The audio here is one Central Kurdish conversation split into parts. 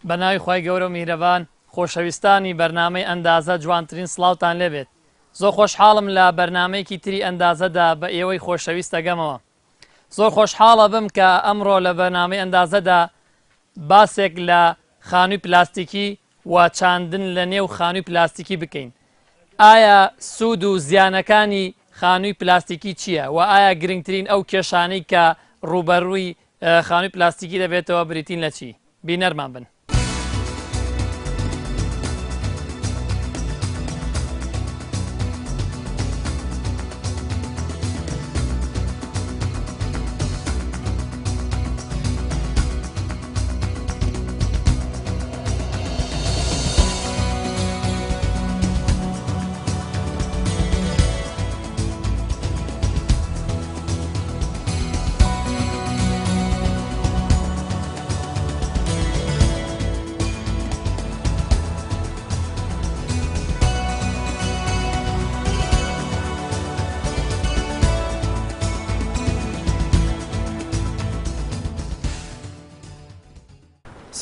بە ناوی خوای گەورە و میهرەبان خۆشەویستانی بەرنامەی ئەندازە جوانترین سڵاوتان لێبێت زۆر خۆشحاڵم لە بەرنامەیەکی تری ئەندازەدا بە ئێوەی خۆشەویست ئەگەمەوە زۆر خۆشحاڵە بم کە ئەمڕۆ لە بەرنامەی ئەندازەدا باسێک لە خانووی پلاستیکی و چاندن لە نێو خانووی پلاستیکی بکەین. ئایا سوود و زیانەکانی خانووی پلاستیکی چییە و ئایا گرنگترین ئەو کێشانەی کە ڕووبەڕووی خانووی پلاستیکی دەبێتەوە بریتین لە چی؟ بینەرمان بن.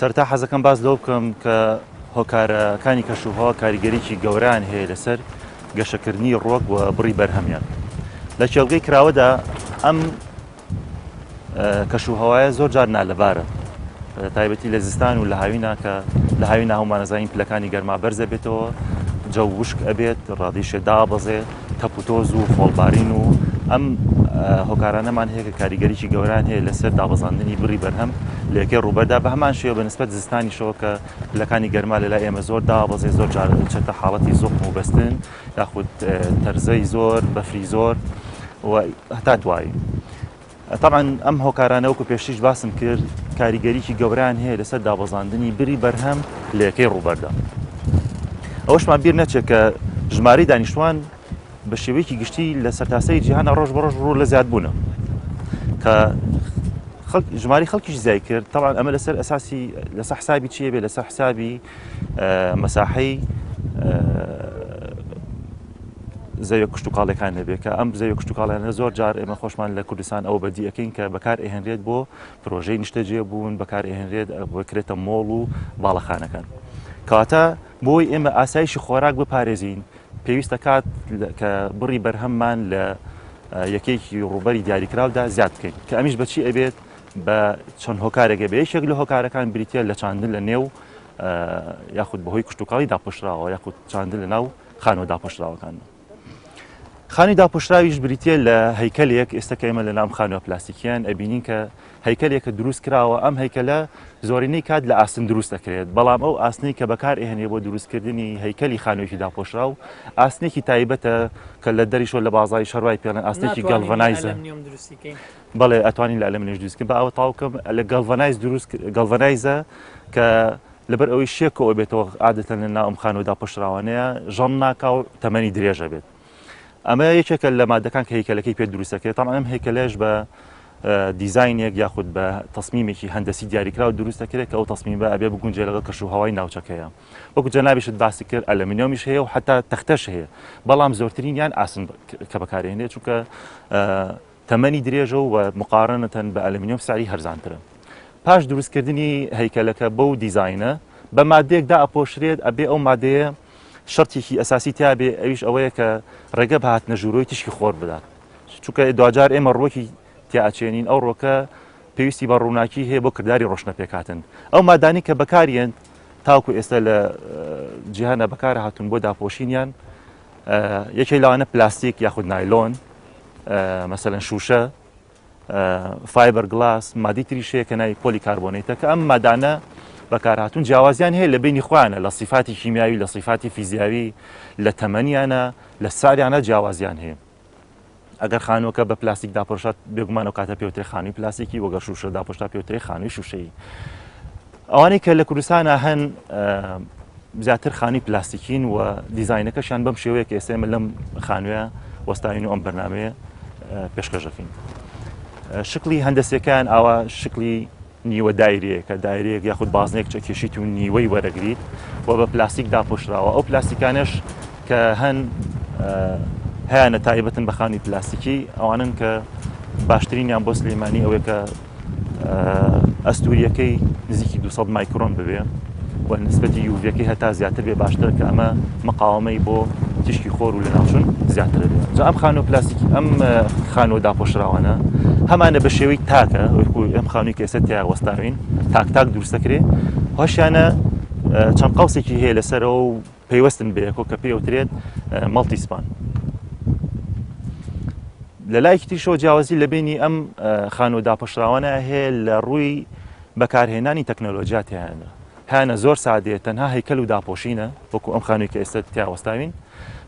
سەرەتا حەزەکەم باس لەوە بکەم کە هۆکارەکانی کەشوهەوا کاریگەریی گەورەیان هەیە لەسەر گەشەکردنی ڕوەک و بڕی بەرهەمیان. لە کێڵگەی کراوەدا ئەم کەش و هەوایە زۆر جار نالەبارە تایبەتی لە زستان و لە هاوینا کە لە هاوینا هەموومانەزانین پلەکانی گەرما بەرزە بێتەوە جەو وشک ئەبێت ڕادیشێ دابەزێ تەپ و تۆز و خۆڵبارین و ئەم هۆکارانەمان هەیە کە کاریگەریی گەوران هەیە لەسەر دابەزاندنی بڕی بەرهەم لە یەکەی ڕووبەردا بە هەمان شێوە بە نسبەت زستانیشەوە کە پلەکانی گەرما لە لای ئێمە زۆر دابەزێ زۆر جار دەچێتە حاڵەتی زوقم و بەستن یاخود تەرزەی زۆر بەفری زۆر و هەتا دوایی. تەبعەن ئەم هۆکارانە وەکو پێشتریش باسم کرد کاریگەریی گەورەیان هەیە لەسەر دابەزاندنی بری بەرهەم لە یەکەی ڕووبەردا. ئەوەشمان بیر نەچێت کە ژمارەی دانیشتوان بە شێوەیەکی گشتی لە سەرتاسەری جیهانە ڕۆژ بە ڕۆژ ڕوو لە زیادبوونە کە ژماری خەڵکیش زیای کرد تەبعەن ئەمە لەسەر ئەساسی لەسەر حسابی چیە بێ لەسەر حسابی مەساحەی زەویە کشتوکاڵیەکان نەبێت کە ئەم زەویە کشتوکاڵیانە زۆر جار ئێمە خۆشمان لە کوردستان ئەوە بەدی ئەەکەین کە بەکار ئەهێنرێت بۆ پرۆژەی نیشتەجێ بوون بەکار ئەهێنرێت بکرێتە مۆڵ و باڵەخانەکان کەواتە بۆی ئێمە ئاسایشی خۆراک بپارێزین پێویستە کات کە بڕی بەرهەممان لە یەکێکی ڕووبەری دیاریکراودا زیاد بکەین کە ئەمیش بەچی ئەبێت بە چەند هۆکارێکە بە یەکێک لە هۆکارەکان بریتە لە چاندن لە نێو یاخود بەهۆی کشتتوکاڵی داپۆشراوە یاخود چاندن لە ناو خانووە داپۆشراوەکان. خانووی داپۆشراویش بریتە لە هەیکەلێک ئێستا کە ئێمە لە نام خانووە پلاستیکیان ئەبینین کە هەیکەلێکە دروست کراوە ئەم هەیکەلە زۆرینەی کات لە ئاسن دروست دەکرێت بەڵام ئەو ئاسنەی کە بەکار ئەهێنێ بۆ دروستکردنی هەیکەلی خانوویەکی داپۆشراو ئاسنێکی تایبەتە کە لە دەریشەوە لە بازاری شەروای پێڵێن ئاسنێکی galvanize ە بەڵێ ئەتوانین لە ئەلەمنیش دروست بکەین با ئەوە تاو بکەم لە galvanize دروست galvanize ە کە لەبەر ئەوەی شێکەوە بێتەوە عادەتەن لە ناو ئەم خانووە داپۆشراوانەیە ژەم ناکا و تەمەنی درێژە بێت ئەمە یەکێکە لە مادەکان کە هەیکەلەکەی پێ دروستەکرێت تەبعەن ئەم هەیکەلەش بە دیزاینێک یاخود بە تەسمیمێکی هەندەسی دیاریکراو دروست دەکرێت کە ئەو تەسمیمە ئەبێ بگونجێ لەگەڵ کەش و هەوای ناوچەکەیە وەکو جەنابیشت باسی کرد ئەلەمنیۆمیش هەیە و حتا تەختەش هەیە بەڵام زۆرترینیان ئاسن کە بەکارهێنێت چونکە تەمەنی درێژە و مقارنەتەن بە ئەلەمنیۆم سعری هەرزانترە. پاش دروستکردنی هەیکەلەکە بەو دیزاینە بە مادەیەک دائەپۆشرێت ئەبێ ئەو مادەیە شەرتێکی ئەساسی تیا بێ ئەویش ئەوەیە کە ڕێگە بە هاتنە ژوورۆی تیشکی خۆر بدات چونکە دواجار ئێمە ڕووەکی تیا ئەچێنین ئەو ڕۆکە پێویستی بە ڕووناکی هەیە بۆ کرداری ڕۆشنە پێکهاتن ئەو مادانی کە بەکاریێن تاوکو ئێستا لە جیهانە بەکار هاتوون بۆ داپۆشینیان یەکێک لەوانە پلاستیک یاخود نایلۆن مەسەلەن شوشە فایبەر گلاس مادی تریش هەیە کە ناوی پۆلی کاربۆنیتە کە ئەم مادانە بەکارهاتون جیاوازیان هەیە لە بینی خۆیانە لە سیفاتی کیمیاوی لە سیفاتی فیزیاوی لە تەمەنیانە لە ساریانە جیاوازیان هەیە ئەگەر خانووەکە بە پلاستیک داپۆشات بێگومان ئەو کاتە پێوترێ خانووی پلاستیکی وەگەر شوشە داپۆشتا پێوترێ خانووی شوشەیی ئەوانەی کە لە کوردستانە هەن زیاتر خانووی پلاستیکین و دیزاینەکەشیان بەم شێوەیە کە ئێستا ئێمە لەم خانوویە وەستاوین و ئەم بەرنامەیە پێشکەش دەکەین شکلی هەندەسەکان ئاوا شکلی نیوە دایرەیەکە دایرەیەک یاخود بازنەیەک چەکێشیت و نیوەی وەرەگریت و بە پلاستیک داپۆشراوە ئەو پلاستیکانەش کە هەن هەیانە تایبەتن بە خانووی پلاستیکی ئەوانن کە باشترینیان بۆ سلێمانی ئەوەیە کە ئەستوریەکەی نزیکی 200 مایکرۆن ببێ. و نسبەتی UV ەکەی هەتا زیاتر بێ باشترە کە ئەمە مقاومەی بۆ تیشکی خۆر و لەناوچون زیاتر بێت. جا ئەم خانوو پلاستیکی ئەم خانووە داپۆشراوانە هەمانە بە شێوەی تاکە وەکو ئەم خانووی کە ئێستا تیا وەستاوین تاک تاک دروستەکرێ هەشیانە چەند قەوسێکی هەیە لەسەرەوە و پەیوەستن بەیەکەوە کە پێی ئەوترێت multi span. لە لایەکی تریشەوە جیاوازی لە بینی ئەم خانووە داپۆشراوانە هەیە لە ڕووی بەکارهێنانی تەکنەلۆژیا تیایاندا هەیانە زۆر سادەیە تەنها هەیکەل و داپۆشینە وەکو ئەم خانووی کە ئێستا تیا وەستاوین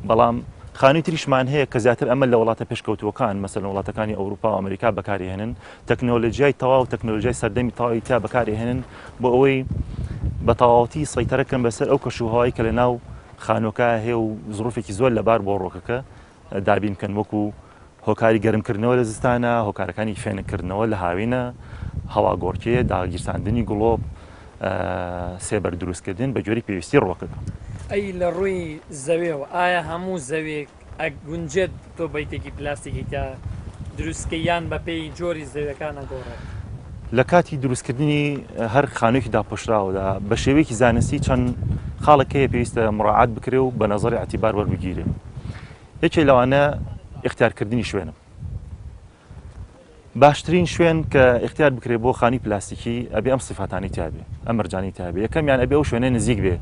بەڵام خانووی تریشمان هەیە کە زیاتر ئەمە لە وڵاتە پێشکەوتووەکان مەسەلەن وڵاتەکانی ئەوروپا و ئەمریکا بەکارهێنن تەکنەلۆژیای تەواو تەکنەلۆژیای سەردەمی تەواوی تیا بەکارهێنن بۆ ئەوەی بە تەواوەتی سەیتەرەکەن بەسەر ئەو کەش و هەوای کە لە ناو خانووەکە هەیە و زروفێکی زۆر لەبار بۆ ڕۆکەکە دابین بکەن وەکو هۆکاری گەرمکردنەوە لە زستانە، هۆکارەکانی فێنککردنەوە لە هاوینە، هەواگۆڕکێ، داگیرساندنی گڵۆپ، سێبەر دروستکردن بە گوێرەی پێویستی ڕووەکەکە. ئەی لە ڕووی زەوێوە ئایا هەموو زەوێک ئەگونجێت تۆ بەیتێکی پلاستیکی تیا دروست کەی یان بە پێی جۆری زەوێکان ئەگۆڕێت؟ لە کاتی دروستکردنی هەر خانوویەکی داپۆشراودا بە شێوەیەکی زانستی چەند خاڵێک هەیە پێویستە مڕاعات بکرێ و بە نەزەری ئیعتیبار وەربگیرێ. یەکێ لەوانە ئیختیارکردنی شوێنە. باشترین شوێن کە ئیختیار بکرێ بۆ خانی پلاستیکی ئەبێ ئەم سیفاتانی تیابێ ئەم مەرجانی تیابێ یەکەمیان ئەبێ ئەو شوێنە نزیک بێ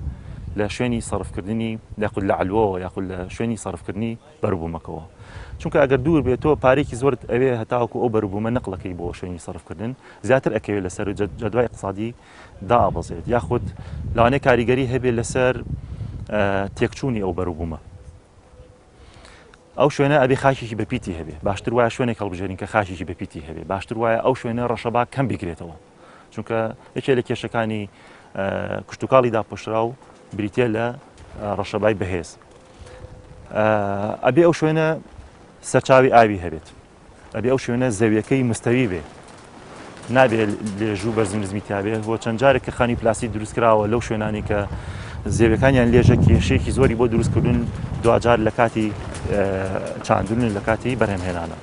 لە شوێنی سەرفکردنی یاخود لە عەلوەوە یاخود لە شوێنی سەرفکردنی بەروبوومەکەوە چونکە ئەگەر دوور بێت تۆ پارێکی زۆرت ئەوێ هەتاوەکو ئەو بەروبوومە نەقلەکەی بۆ شوێنی سەرفکردن زیاتر ئەکەوێت لەسەر جەدوای اقتصادی دائەبەزێت یاخود لەوانەیە کاریگەری هەبێت لەسەر تێکچوونی ئەو بەروبوومە ئەو شوێنە ئەبێ خاکێکی بەپیتی هەبێ باشتر وایە شوێنێک هەڵبژێرین کە خاکێکی بەپیتی هەبێ باشتر وایە ئەو شوێنە ڕەشەبا کەم بگرێتەوە چونکە یەکێ لە کێشەکانی کشتتوکاڵی داپۆشراو بریتە لە ڕەشەبای بەهێز ئەبێ ئەو شوێنە سەرچاوی ئاوی هەبێت ئەبێ ئەو شوێنە زەویەکەی مستەوی بێ نابێ لێژوو بەرزی نزمی تیاابێ بۆ چەند جارێک کە خانی پلاسی دروست کراوە لەو شوێنانی کە زێوەکانیان لێژە کێشەیەکی زۆری بۆ دروستکردن دواجار لە کاتی چاندن لە کاتی بەرهەمهێنانە.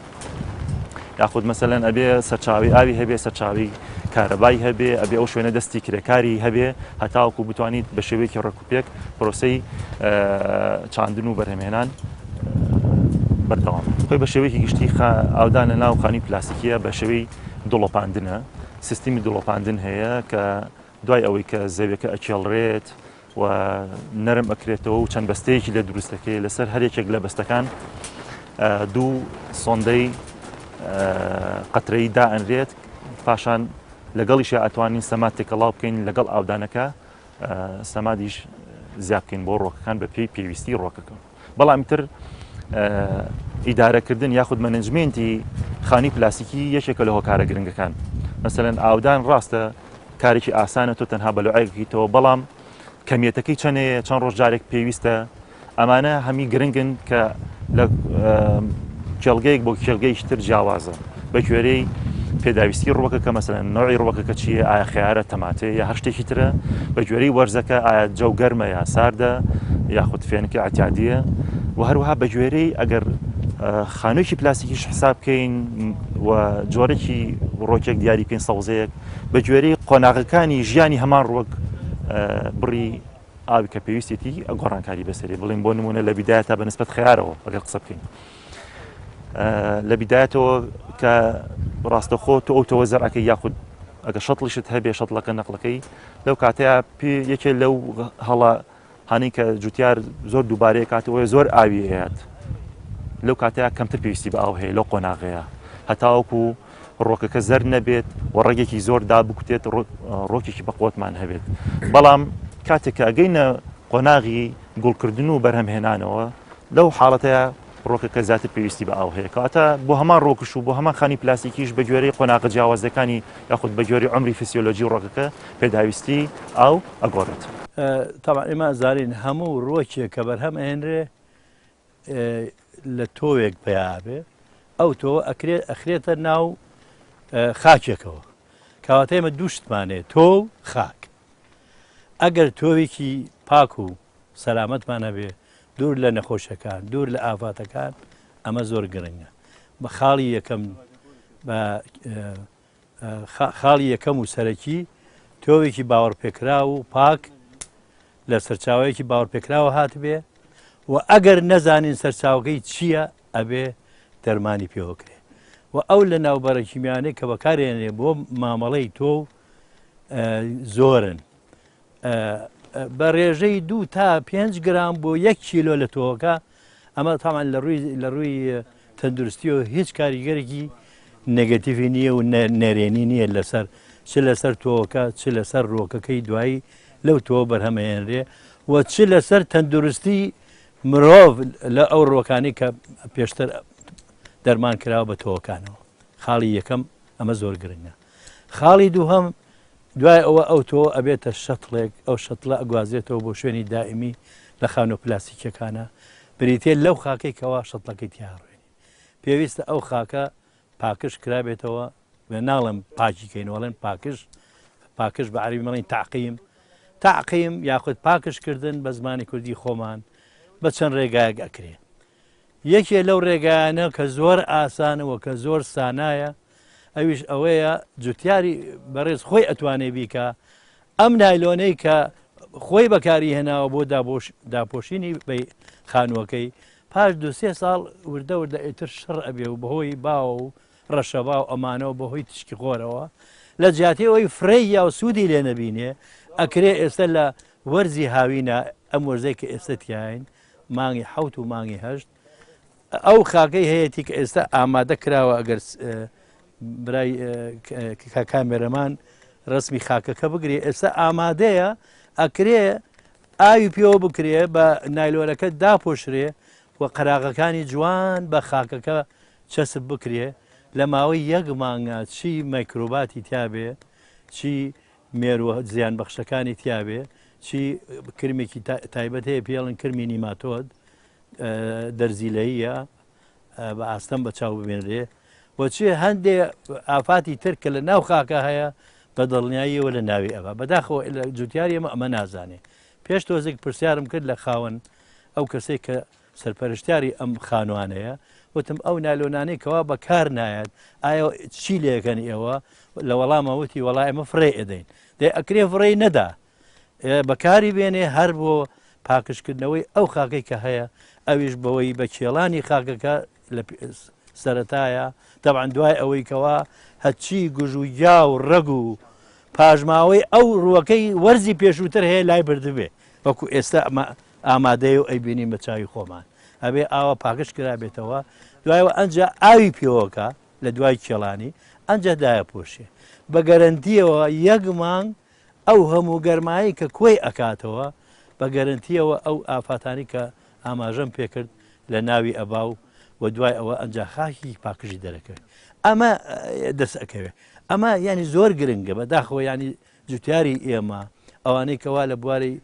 یاخود مەسەلەن ئەبێ سەرچاوی ئاوی هەبێ سەرچاوی کارەبای هەبێ ئەبێ ئەو شوێنە دەستی کرێکاری هەبێ هەتاوەکو بتوانیت بە شێوەیەکی ڕێکوپێک پرۆسەی چاندن و بەرهەمهێنان بەردەوام خۆی بە شێوەیەکی گشتی ئاودانە ناو خانی پلاستیکیە بە شێوەی دڵۆپاندنە سیستمی دڵۆپاندن هەیە کە دوای ئەوەی کە زەویەکە ئەکێڵرێت و نەرم ئەکرێتەوە و چەند بەستەیەکی لە دروست دەکرێت لەسەر هەر یەکێک لە بەستەکان دوو سۆندەی قەترەی دائەنرێت پاشان لەگەڵیشە ئەتوانین سەماد تێکەڵاو بکەین لەگەڵ ئاودانەکە سەمادیش زیاد بکەین بۆ ڕۆکەکان بە پێی پێویستی ڕۆکەکە بەڵام تر ئیدارەکردن یاخود management ی خانی پلاستیکی یەکێکە لە هۆکارە گرنگەکان مەسەلەن ئاودان ڕاستە کارێکی ئاسانە تۆ تەنها بە لوعێکیتەوە بەڵام کەمیەتەکەی چەنەیە چەند ڕۆژ جارێک پێویستە ئەمانە هەمی گرنگن کە لە کێڵگەیەک بۆ کێڵگەیەکی تر جیاوازە بە گوێرەی پێداویستی ڕووەکەکە مەسەلەن نەوعی ڕووەکەکە چییە ئایا خەیارە تەماتێ یا هەر شتێکی ترە بە گوێرەی وەرزەکە ئایا جەو گەرمە یا ساردە یاخود فێنکە ئەتیادیە و هەروەها بە گوێرەی ئەگەر خانوویەکی پلاستیکیش حساب بکەین و جۆرێکی ڕۆکێک دیاری بکەین سەوزەیەک بە گوێرەی قۆناغەکانی ژیانی هەمان ڕوەک بڕی ئاوی کە پێویستێتی گۆڕانکاری بەسەری بڵین بۆ نمونە لە بیدایەتا بە نسبەت خەیارەوە ئەگەر قسە بکەین لە بیدایەتەوە کە ڕاستەخۆ تۆ ئەو تەوە زەرعەکەی یاخود ئەگە شەتڵیشت هەبێ شەتڵەکە نەقلەکەی لەو کاتەیە پێ یەکێ لەو هەڵە هەنی کە جوتیار زۆر دووبارەیە کاتەوەی زۆر ئاوی هەیەت لەو کاتەیە کەمتر پێویستی بە ئاو هەیە لەو قۆناغەیە هەتاوەکو ڕۆکەکە زەرد نەبێت و ڕەگێکی زۆر دابکوتێت ڕۆکێکی بەقوتمان هەبێت بەڵام کاتێک کە ئەگەینە قۆناغی گوڵکردن و بەرهەمهێنانەوە لەو حاڵەتەیە ڕۆکەکە زیاتر پێویستی بە ئاو هەیە کەواتە بۆ هەمان ڕۆکش و بۆ هەمان خانی پلاستیکیش بە گوێرەی قۆناغە جیاوازەکانی یاخود بە گوێرەی عمری فسیۆلۆجی ڕۆکەکە پێداویستی ئاو ئەگۆڕێت. تەبعەن ئێمە ئەزانین هەموو ڕووەکێک کە بەرهەم ئەهێنرێ لە تۆوێک پەیا ئەبێ ئەو تۆوە ئەکرێ ئەخرێتە ناو خاکێکەوە کەواتە ئێمە دوو شتمان هەیە تۆ و خاک ئەگەر تۆوێکی پاک و سەلامەتمان هەبێ دوور لە نەخۆشەکان دوور لە ئافاتەکان ئەمە زۆر گرنگە بە خاڵی یەکەم بە خاڵی یەکەم و سەرەکی تۆوێکی باوەڕپێکراو و پاک لە سەرچاوەیەکی باوەڕپێکراوە هاتبێ و ئەگەر نەزانین سەرچاوەکەی چییە ئەبێ دەرمانی پێوەکرێ و ئەو لە ناوبەرە کیمیانەی کە بەکارێنێ بۆ مامەڵەی تۆ زۆرن بە ڕێژەی دوو تا پێنج گرام بۆ یەک کیلۆ لە تۆوەکە ئەمە تامان لە ڕووی لە ڕووی تەندروستیەوە هیچ کاریگەرێکی نێگەتیڤی نییە و نەرێنی نییە لەسەر چ لەسەر تۆوەکە چ لەسەر ڕۆکەکەی دوایی لەو تۆ بەرهەمەێنرێ و چ لەسەر تەندروستی مرۆڤ لە ئەو ڕۆکانی کە پێشتر دەرمان کراوە بە تۆوەکانەوە خاڵی یەکەم ئەمە زۆر گرنگە خاڵی دووهەم دوای ئەوە ئەو تۆوە ئەبێتە شەتڵێک، ئەو شەتڵە ئەگوازرێتەوە بۆ شوێنی دائیمی لە خانووە پلاستیکیەکانا، بریتیە لەو خاکەی کەوا شەتڵەکەی تیا ئەڕوێنی. پێویستە ئەو خاکە پاکژ کرابێتەوە، ناڵێم پاکی کەینەوە، ئەڵێن پاکژ، پاکژ بە عەرەبی مەڵێن تعقیم، تعقیم یاخود پاکژ کردن بە زمانی کوردی خۆمان بە چەند ڕێگایەک ئەکرێ. یەکێ لەو ڕێگایانە کە زۆر ئاسانە و کە زۆر سانایە ئەویش ئەوەیە جوتیاری بەڕێز خۆی ئەتوانێ بیکا ئەم نایلۆنەی کە خۆی بەکاری هێناوە بۆ داپۆشینی خانووەکەی پاش دوسێ ساڵ وردە وردە ئیتر شڕ ئەبێ و بەهۆی باوە و ڕەشەبا و ئەمانەوە بەهۆی تشکی خۆرەوە لە جیاتی ئەوەی فرەی یا و سوودی لێ نەبینێ ئەکرێ ئێستا لە وەرزی هاوینە ئەم وەرزەی کە ئێستا تیاین مانگی حەوت و مانگی هەشت ئەو خاکەی هەیەتی کە ئێستا ئامادە کراوە ئەگەر برای کامێرەمان ڕسمی خاکەکە بگرێ ئێستا ئامادەیە ئەکرێ ئاوی پێوە بکرێ بە نایلۆنەکە داپۆشرێ و قەراغەکانی جوان بە خاکەکە چەسپ بکرێ لە ماوەی یەک مانگە چی مایکرۆباتی تیاابێ چی مێرووە زیان بەخشەکانی تیابێ چی کرمێکی تایبەت هەیە پێڵن کرمی نیماتۆد دەرزیلەییە بە ئاستەم بە چاو ببێنرێ و چی هەندێ ئافاتی تر کە لە ناو خاکە هەیە بە دڵنیاییەوە لە ناوی ئەوە بەداخەوە لە جوتیاری ئەمە ئەمە نازانێ پێش تۆزێک پرسیارم کرد لە خاوەن ئەو کەسێک کە سەرپەرشتیاری ئەم خانوانەیە وتم ئەو نالۆنانەی کەوا بەکار نایەت ئایا چی لەکەن ئێوە لە وەڵامە وتی وەڵا ئێمە فڕێ ئەدەین دەی ئەکرێ فڕێی نەدا بەکاری بێنێ هەر بۆ پاکژکردنەوەی ئەو خاکەی کە هەیە ئەویش بەوەی بە کێڵانی خاکەکە لە سەتایە دەبان دوای ئەوەی کەوا هەرچی گوژ و گیا و ڕەگ و پاشماوەی ئەو ڕووەکەی وەرزی پێشووتر هەیە لای بردبێ وەکو ئێستا ئەمە ئامادەیە و ئەیبینین بە چاوی خۆمان ئەبێ ئاوا پاکژ کرابێتەوە دوایەوە ئەنجا ئاوی پێوەکە لە دوای کێڵانی ئەنجا دایە پۆشێ بە گەرەنتیەوە یەک مانگ ئەو هەموو گەرمایی کە کۆی ئەکاتەوە بە گەرەنتیەوە ئەو ئافاتانی کە ئاماژەم پێکرد لە ناوی ئەبا و و دوای ئەوە ئەنجا خاکی پاکژی دەرەکەوێت ئەمە دەست ئەکەوێت ئەمە ینی زۆر گرنگە بەداخەوە ینی جوتیاری ئێمە ئەوانەی کەوا لە بواری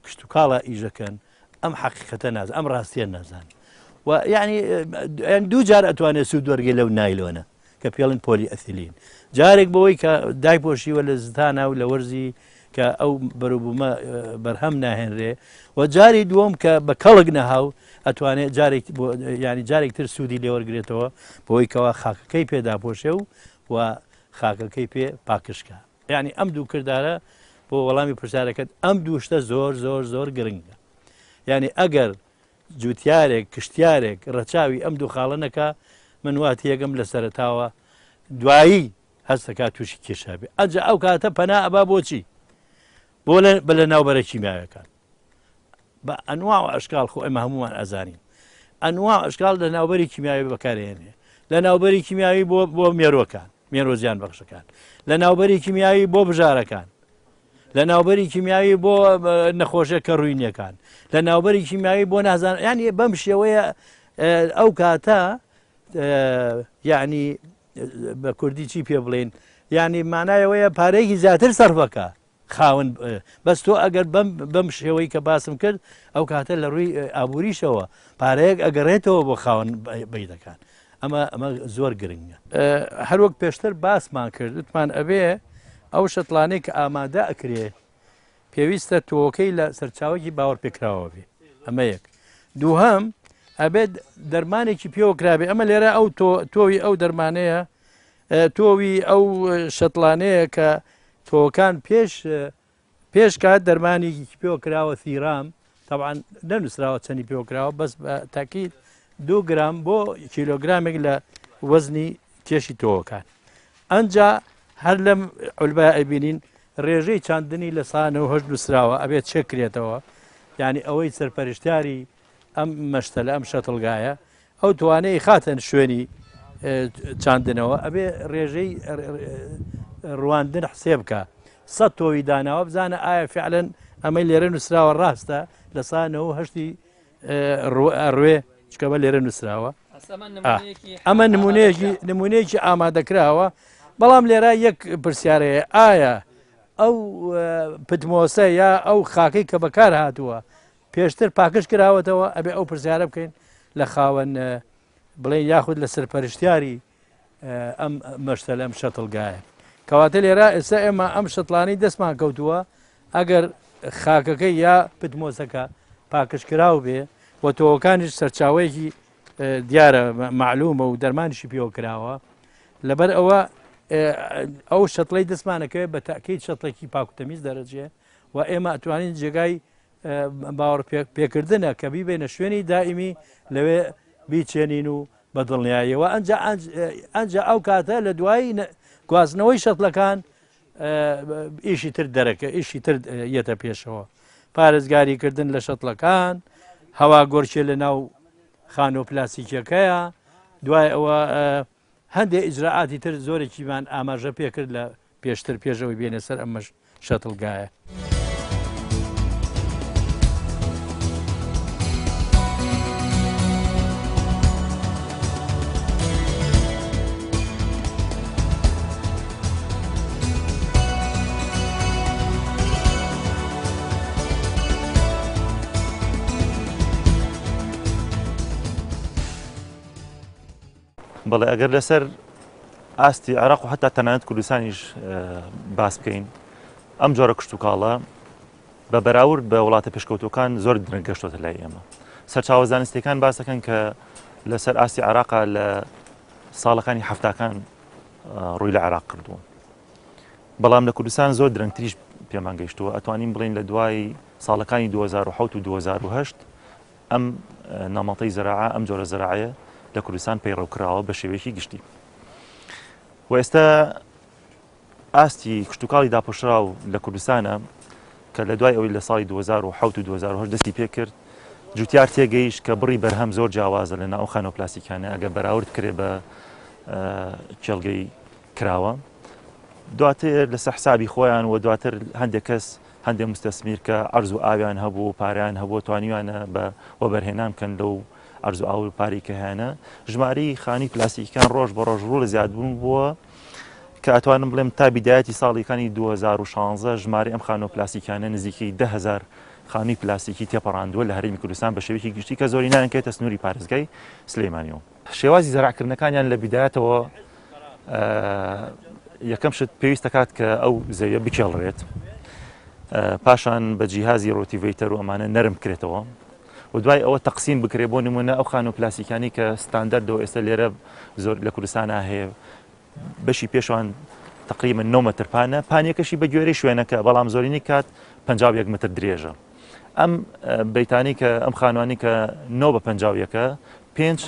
کشتتوکاڵە ئیشەکەن ئەم حەقیقەتە ناز ئەم ڕاستیە نازان و یعنی دوو جار ئەتوانێت سوود وەرگێ لەو نایلۆنە کە پێڵن پۆلی ئەثیلین جارێک بەوەی کە دایپۆشیوە لە زستانە و لە وەرزی کە ئەو بەروبوومە بەرهەم ناهێنرێ و جاری دووەم کە بە کەڵک نەهاو ئەتوانێت جارێک ینی جارێک تر سوودی لێوەرگێتەوە بۆی کەوا خاکەکەی پێداپۆشێ و و خاکەکەی پێ پاکشکە یعنی ئەم دوو کردارە بۆ وەڵامی پرسیارەکەت ئەم دوو شتە زۆر زۆر زۆر گرنگە یعنی ئەگەر جوتیارێک کشتیارێک ڕەچاوی ئەم دوو خاڵە نەکا من وا تێگەم لە سەرەتاوە دوایی هەستەکە تووشی کێشا بێ ئەجا ئەو کاتە پەنا ئەبا بۆچی بۆ بە لە ناوبەرە کیمیاوەکان بە ئەنوا و ئەشکال خۆ ئێمە هەمومان ئەزانین ئەنوا ئەشکال لە ناوبەری کیمیاوی بەکارێنێ لە ناوبەری کیمیاوی بۆ بۆ مێرۆکان مێرۆ زیان بەخشەکان لە ناوبەری کیمیاوی بۆ بژارەکان لە ناوبەری کیمیاوی بۆ نەخۆشیە کەڕوینیەکان لە ناوبەری کیمیاوی بۆ نازان ینی بەم شێوەیە ئەو کاتە یعنی بە کوردی چی پێ بڵین یعنی مانایەوەیە پارەیەکی زیاتر سەرفەکە خاون بەس تۆ ئەگەر بەم بەم شێوەی کە باسم کرد ئەو کاتە لە ڕووی ئابووریشەوە پارەیەک ئەگەڕێتەوە بۆ خاوەن بەیدەکان ئەمە ئەمە زۆر گرنگە. هەروەک پێشتر باسمان کرد وتمان ئەبێ ئەو شەتڵانەی کە ئامادە ئەکرێ پێویستە تۆوەکەی لە سەرچاوەکی باوەڕپێکراوە بێ ئەمە یەک دووهەم ئەبێت دەرمانێکی پێوە کرابێ ئەمە لێرە ئەو تۆوی ئەو دەرمانەیە تۆوی ئەو شەتڵانەیە کە تۆوەکان پێش پێش. پێش کات دەرمانێکی پێوە کراوە ثیرام تەبعەن نەنووسراوە چەندی پێوە کراوە بەس بە تاکید دوو گرام بۆ کیلۆگرامێک لە وەزنی کێشی تۆوەکان ئەنجا هەر لەم عولبە ئەبینین ڕێژەی چاندنی لە سا 98 نووسراوە ئەبێت چێک کرێتەوە یعنی ئەوەی سەرپەرشتیاری ئەم مەشتەلە ئەم شەتڵگایە ئەو توانەی خاتەن شوێنی چاندنەوە ئەبێ ڕێژەی ڕواندن حسێ بکە سە تۆوی داناوە بزانە ئایا فعلەن ئەمەی لێرە نووسراوە ڕاستە لە سا 98ی ڕوێ چکەمە لێرە نووسراوە ئەمە نمونەیەکی نمونەیەکی ئامادەکراوە بەڵام لێرە یەک پرسیارەیە ئایا ئەو پتمۆسە یا ئەو خاکەی کە بەکار هاتووە پێشتر پاکژ کراوەتەوە ئەبێ ئەو پرسیارە بکەین لە خاوەن بڵێن یاخود لە سەرپەرشتیاری ئەم مەشتەل ئەم شەتڵگایە کەواتە لێرە ئێستا ئێمە ئەم شەتڵانی دەستمان کەوتووە ئەگەر خاکەکەی یا پتمۆسەکە پاکژکراو بێ و تۆوەکانیش سەرچاوەیەکی دیارە معلومە و دەرمانیشی پێوە کراوە لەبەر ئەوە ئەو شەتڵی دەستمانەکەوێت بە تاکیت شەتڵێکی پاک و تەمیز دەرەجێ و ئێمە ئەتوانین جێگای باوەڕ پێکردنە کە بیبێنە شوێنی دائیمی لەوێ بیچێنین و بە دڵنیاییەوە ئەنجا ئەنجا ئەو کاتە لە دوایی گواستنەوەی شەتلەکان ئیشی تر دەرەکە ئیشی تر یەتە پێشەوە پارێزگاریکردن لە شەتڵەکان هەوا گۆرچێ لە ناو خانۆ پلاستیکیەکەیە دوای ئەوە هەندێک ئیجرائاتی تر زۆرێکیمان ئاماژە پێکرد لە پێشتر پێش ئەوەی بێنە سەر ئەم شەتڵگایە. بەڵێ ئەگەر لەسەر ئاستی عێراق و حتا تەنانەت کوردستانیش باس بکەین ئەم جۆرە کشتتوکاڵە بە بەراورد بە وڵاتە پێشکەوتوەکان زۆر درەنگ گەشتۆتە لای ئێمە سەرچاوە زانستیەکان باسەکەن کە لەسەر ئاستی عێراقا لە ساڵەکانی هەفتاکان ڕووی لە عێراق کردووە بەڵام لە کوردستان زۆر درەنگتریش پێمان گەیشتووە ئەتوانین بڵین لە دوای ساڵەکانی 2007 و 2008 ئەم نەمەتەی زەراعە، ئەم جۆرە زەراعەیە لە کوردستان پەیڕەو کراوە بە شێوەیەکی گشتی و ئێستا ئاستی کشتتوکاڵی داپۆشراو لە کوردستانە کە لە دوای ئەوەی لە ساڵی 2007 و 2008 دەستی پێکرد جوتیار تێگەیشت کە بڕی بەرهەم زۆر جیاوازە لە ناو خانوە پلاستیکانە ئەگەر بەراورد کرێ بە کێڵگەی کراوە دواتر لەسەر حسابی خۆیان و دواتر هەندێک کەس هەندێک موستەسمیر کە عەرز و ئاویان هەبوو و پارەیان هەبوو توانیویانە بە وەبەرهێنان بکەن لەو عەرز و ئاو و پارەی کە هەیانە ژمارەی خانووی پلاستیکیەکان ڕۆژ بە ڕۆژ ڕوو لە زیادبوون بووە کە ئەتوانم بڵێم تا بیدایەتی ساڵیەکانی 2016 ژمارەی ئەم خانووە پلاستیکیانە نزیکەی 10000 خانووی پلاستیکی تێپەڕاندووە لە هەرێمی کوردستان بە شێوەیەکی گشتی کە زۆرینەیان کەوێتە سنووری پارێزگای سلێمانیەوە. شێوازی زەرعکردنەکانیان لە بیدایەتەوە یەکەم شت پێویست دەکات کە ئەو زەویە بکێڵرێت پاشان بە جیهازی rotavator و ئەمانە نەرم بکرێتەوە و دوای ئەوە تەقسیم بکرێت بۆ نمونە ئەو خانوو پلاستیکانی کە ستاندەردەوە ئێستا لێرە زۆر لە کوردستانە هەیە بەشی پێشوان تقریبا 9 متر پانە پانیەکەشی بە گوێرەی شوێنەکە بەڵام زۆرینەی کات 51 متر درێژە ئەم بەیتانی کە ئەم خانوانی کە 9 بە 51 پێنج